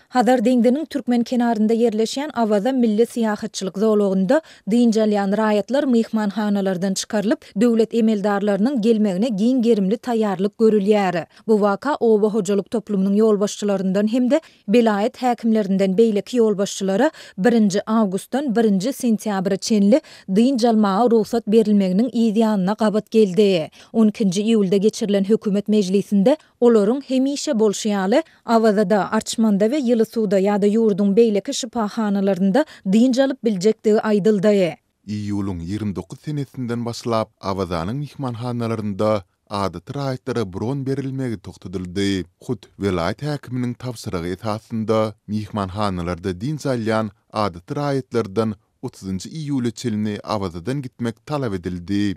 Hazar deňziniň türkmen kenarynda ýerleşýän Awaza milli syýahatçylyk zolagynda dynç alýan raýatlar myhmanhanalardan çykarylyp, döwlet emeldarlarynyň gelmegine giň gerimli taýýarlyk görülýär. Bu waka oba hojalyk toplumynyň ýolbaşçylaryndan hem-de welaýat häkimlerinden beýleki ýolbaşçylara birinji awgustdan birinji sentýabra çenli dynç almaga rugsat berilmeginiň yz ýanyna gabat geldi. On ikinji iýulda geçirilen hökümet mejlisinde Olaryň hemişe bolşy ýaly, Awazada, Arçmanda we Ýyly suwda ýa-da ýurduň beýleki şypahanalarynda dynç alyp biljekdigi aýdyldy. Iýulyň 29 senesinden başlap, Awazanyň myhmanhanalarynda adaty raýatlara bron berilmegi togtadyldy. Hut welaýat häkiminiň tabşyrygy esasynda, myhmanhanalarda dynç alýan adaty raýatlardan otuzynjy iýula çenli Awazadan gitmek talap edildi.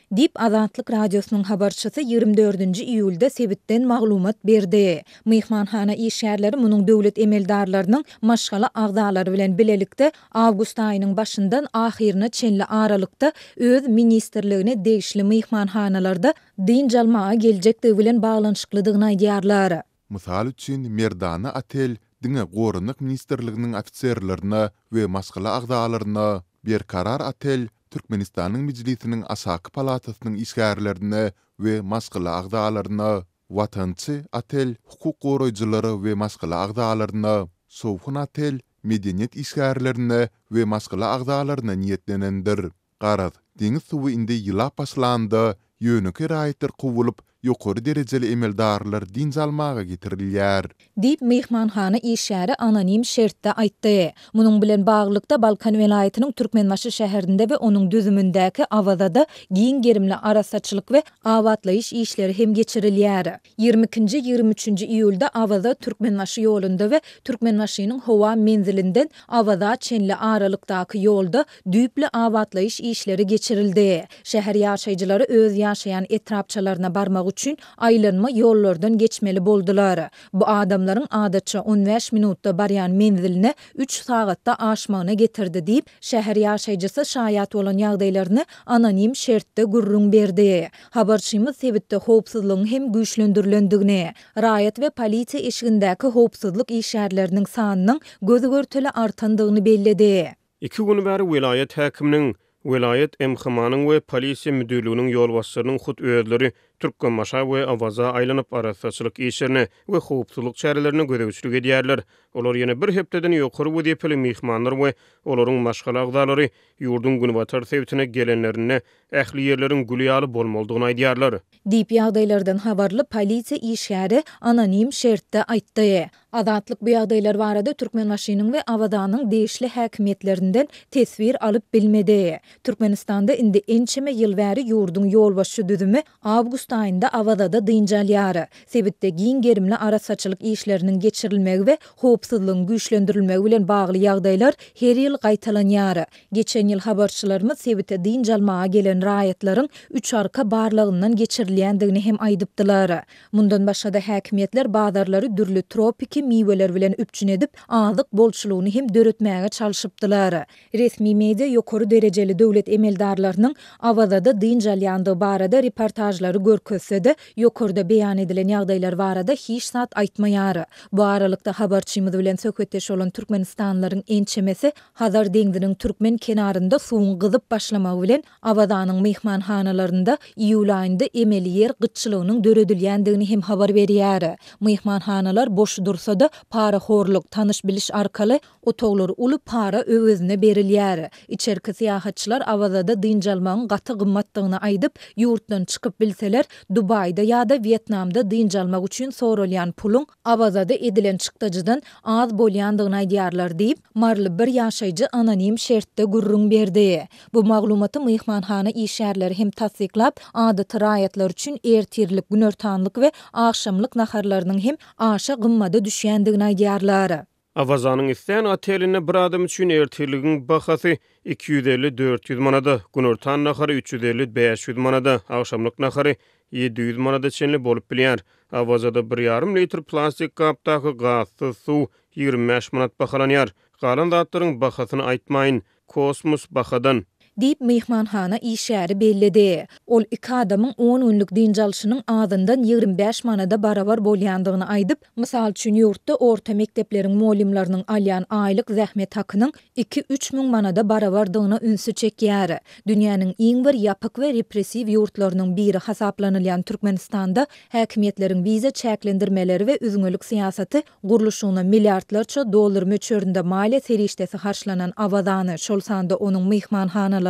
Diýip, Azatlyk Radiosynyň habarçysy ýigrimi dördünji iýulda sebitden maglumat berdi. Myhmanhana işgärleri munuň döwlet emeldarlarynyň maşgala agzalary bilen bilelikde awgust aýynyň başyndan ahyryna çenli aralykda öz ministrligine degişli myhmanhanalarda dynç almaga geljekdigi bilen baglanyşyklydygyny aýdýarlar. Mysal üçin, Merdana otel diňe Goranmak ministrliginiň ofiserlerine we maşgala agzalaryna, Berkarar otel Türkmenistanyň Mejlisiniň aşaky palatasynyň işgärlerine we maşgala agzalaryna, Watançy otel hukuk goraýjylara we maşgala agzalaryna, Şowhun otel medeniýet işgärlerine we maşgala agzalaryna niýetlenendir. Garaz, deňiz suwy indi ýylap başlanda, ýönekeý raýatlar kowulyp, ýokary derejeli emeldarlar dynç almaga getirilýär. Diýip, myhmanhana işgäri anonim şertde aýtdy. Munuň bilen baglylykda, Balkan welaýatynyň Türkmenbaşy şäherinde we onuň düzümindäki Awazada giň gerimli arassaçylyk we abatlaýyş işleri hem geçirilýär. Ýigrimi ikinji, ýigrimi üçünji iýulda Awaza, Türkmenbaşy ýolunda we Türkmenbaşynyň howa menzilinden Awaza çenli aralykdaky ýolda düýpli abatlaýyş işleri geçirildi. Şäher ýaşaýjylary öz ýaşaýan etrapçalaryna barmak üçin aýlanma ýollardan geçmeli boldular. Bu adamlaryň adatça on bäş minutda barýan menziline üç sagatda aşmagyna getirdi diýip, şäher ýaşaýjysy şaýat bolan ýagdaýlaryny anonim şertde gürrüň berdi. Habarçymyz sebitde howpsuzlygyň hem güýçlendirilendigini, raýat we polisiýa eşigindäki howpsuzlyk işgärleriniň sanynyň göz-görtele artandygyny belledi. Iki gün bäri welaýat häkiminiň, welaýat MHM-niň we polisiýa müdirliginiň ýolbaşçylarynyň hut özleri Türkmenbaşa we Awaza aýlanyp, arassaçylyk işlerine we howpsuzlyk çärelerine gözegçilik edýärler. Olar ýene bir hepdeden ýokary wezipeli myhmanlar we olaryň maşgala agzalary ýurduň günbatar sebitine gelenlerinde ähli ýerleriň gül ýaly bolmalydygyny aýdýarlar. Diýip, ýagdaýlardan habarly polisiýa işgäri anonim şertde aýtdy. Azatlyk bu ýagdaýlar barada Türkmenbaşynyň we Awazanyň degişli häkimiýetlerinden teswir alyp bilmedi. Türkmenistanda indi ençeme ýyl bäri ýurduň ýolbaşçy düzümi awgust aýynda Awazada dynç alýar. Sebitde giň gerimli arassaçylyk işleriniň geçirilmegi we howpsuzlygyň güýçlendirilmegi bilen bagly ýagdaýlar her ýyl gaýtalanýar. Geçen ýyl habarçylarymyz sebite dynç almaga gelen raýatlaryň üç arka barlagyndan geçirilýändigini hem aýdypdylar. Mundan başga-da häkimiýetler bazarlary dürli tropiki miweler bilen üpjün edip, azyk bolçulygyny hem döretmäge çalşypdylar. Resmi media ýokary derejeli döwlet emeldarlarynyň Awazada dynç alýandygy barada reportažlary görkezse-de, ýokarda beýan edilen ýagdaýlar barada hiç zat aýtmaýar. Bu aralykda habarçymyz bilen söhbetdeş bolan türkmenistanlylaryň ençemesi Hazar deňziniň türkmen kenarynda suwuň gyzyp başlamagy bilen Awazanyň myhmanhanalarynda iýul aýynda emeli ýer gytçylygynyň döredilýändigini hem habar berýär. Myhmanhanalar boş dursa-da, parahorluk, tanyş-biliş arkaly otaglar uly para öwezine berilýär. Içerki syýahatçylar Awazada dynç almagyň gaty gymmatdygyny aýdyp, ýurtdan çykyp bilseler, Dubaýda ýa-da Wýetnamda dynç almak üçin soralýan puluň Awazada edilen çykdajydan az bolýandygyny aýdýarlar diýip, maryly bir ýaşaýjy anonim şertde gürrüň berdi. Bu maglumaty myhmanhana işgärleri hem tassyklap, adaty raýatlar üçin ertirlik, günortanlyk we agşamlyk naharlarynyň hem aşa gymmada düşýändigini aýdýarlar. Awazanyň islän otelinde bir adam üçin ertirligiň bahasy 250, 400 manada, günortan nahary 350, 500 manada, agşamlyk nahary 700 manada çenli bolup bilýär. Awazada bir ýarym litr plastik gapdaky gazsyz suw 25 manat bahalanýar. Galan zatlaryň bahasyny aýtmaýyn. Kosmos bahadan. Diýip, myhmanhana işgäri belledi. Ol iki adamyň on günlük dynç alşynyň azyndan 25 manada barabar bolýandygyny aýdyp, mysal üçin, ýurtda orta mekdepleriň mugallymlarynyň alýan aýlyk zähmet hakynyň iki-üç müň manada barabardygyna ünsi çekýär. Dünýäniň iň bir ýapyk we repressiw ýurtlarynyň biri hasaplanylýan Türkmenistanda häkimiýetleriň wiza çäklendirmeleri we üzňelik syýasaty Gurluşygyna milliardlarça dollar möçberinde maliýe serişdesi harçlanan Awazany, şol sanda onuň myhmanhanalaryny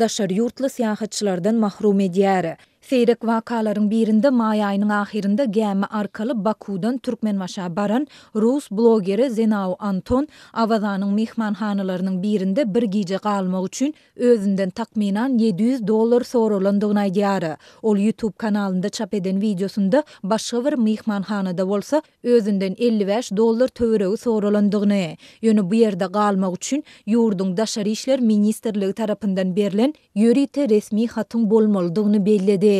daşary ýurtly syýahatçylardan mahrum edýär. Seýrek wakalaryň birinde maý aýynyň ahyrynda gämi arkaly Bakuwdan Türkmenbaşa baran rus blogeri Zenau Anton Awazanyň myhmanhanalarynyň birinde bir gije galmak üçin özünden takmynan 700 dollar soralandygyny aýdýar. Ol YouTube kanalynda çap eden wideosynda başga bir myhmanhanada bolsa özünden 55 dollar töweregi soralandygyny, ýöne bu ýerde galmak üçin ýurduň Daşary işler ministrligi tarapyndan berlen ýörite resmi hatyň bolmalydygyny belledi.